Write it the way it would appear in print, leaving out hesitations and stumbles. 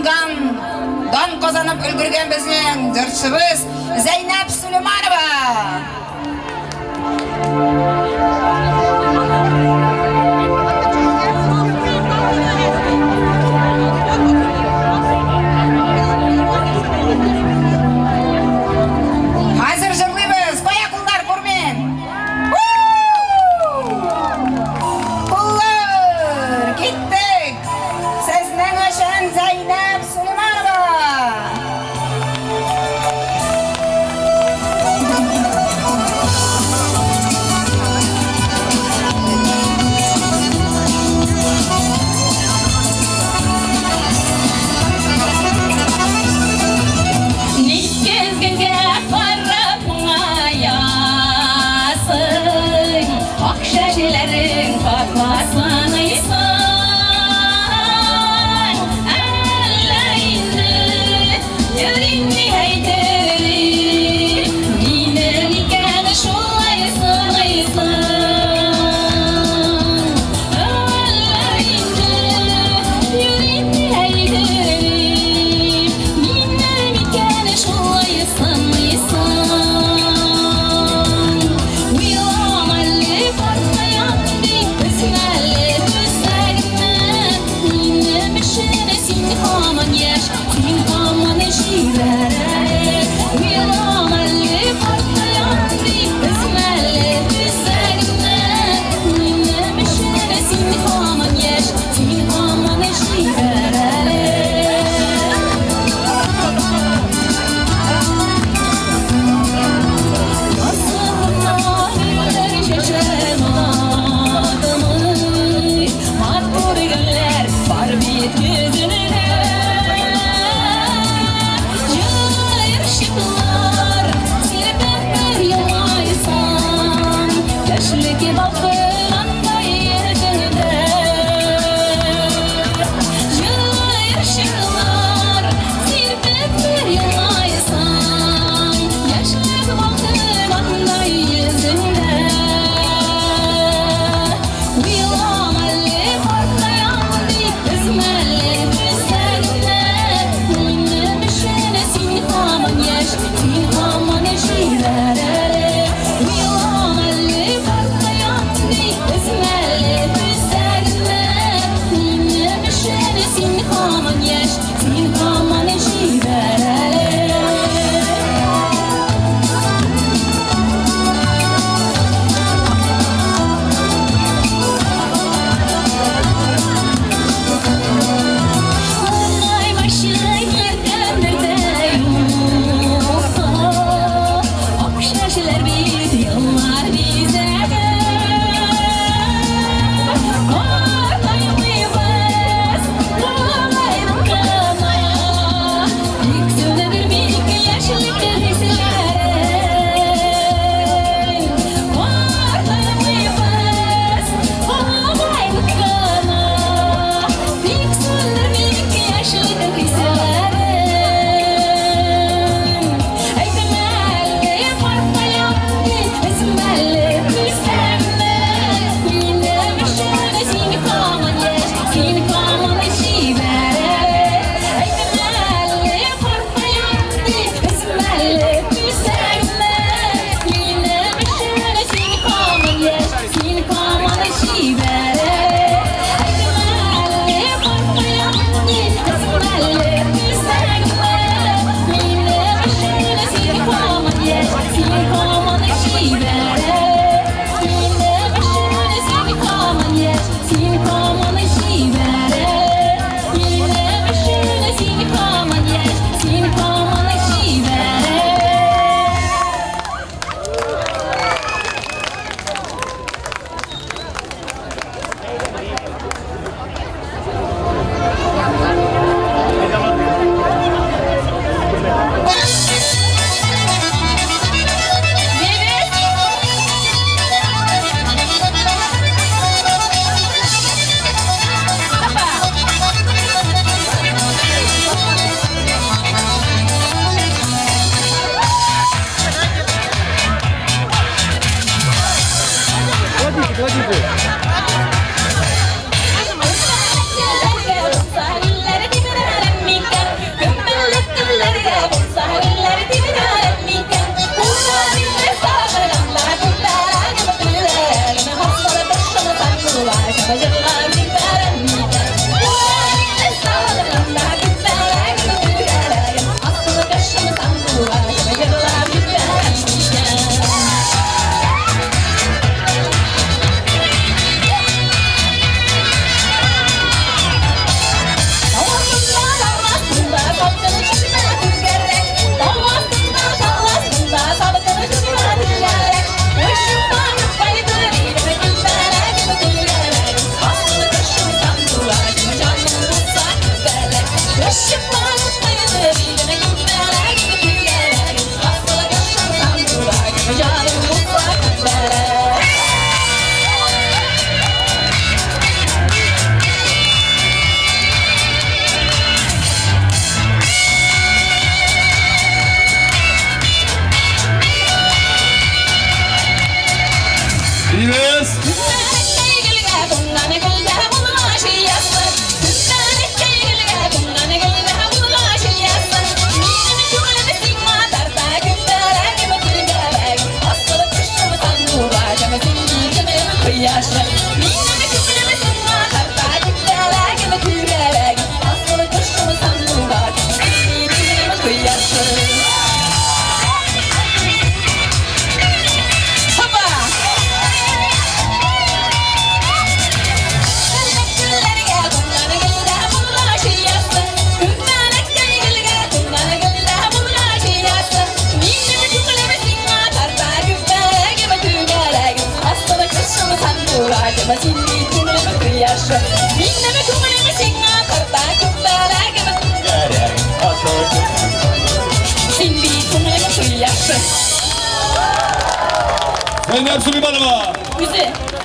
казанган, дан казанып өлгергән безнең җырчыбыз Зәйнәп Сөлеманова. Хәзер җырлыйбыз. Кая куллар, күрмим. Куллар, киттек. Сезнең өчен Зәйнәп Сөлеманова. Ник көзгегә карап моңаясың, Ак чәчләрең капласаныйсың? Әллә инде йөрим ни әйтер, Мине микән шулай сыныйсың? Әллә инде йөрим ни әйтер, Мине микән шулай сыныйсың? Уйлам әле картаям дип, өзмә әле күзләреңне. Минем өчен син һаман яшь, син һаман җибәр әле. Уйлам әле картаям дип, өзмә әле күзләреңне. Минем өчен син һаман яшь, син һаман җибәр әле. Асылыннан чәчәк атмый, матур гөлләр бар бит йөзеңдә. Җыерчыклар сирпеп бер елмайсаң, яшьлек балкыгандай йөзеңдә. Җыерчыклар сирпеп бер елмайсаң, яшьлек балкыгандай йөзеңдә. Уйлам әле картаям дип, өзмә әле күзләреңне. Минем өчен син һаман яшь, син һаман җибәр әле. Уйлам әле картаям дип, өзмә әле күзләреңне. Минем өчен син һаман яшь, син һаман җибәр әле. Моңаймачы иртәннәрдә юкка, Ак чәчләр бит еллар бизәге. Картаймыйбыз, олыгайдык кына. Зәйнәб Сулейманова. Үзе.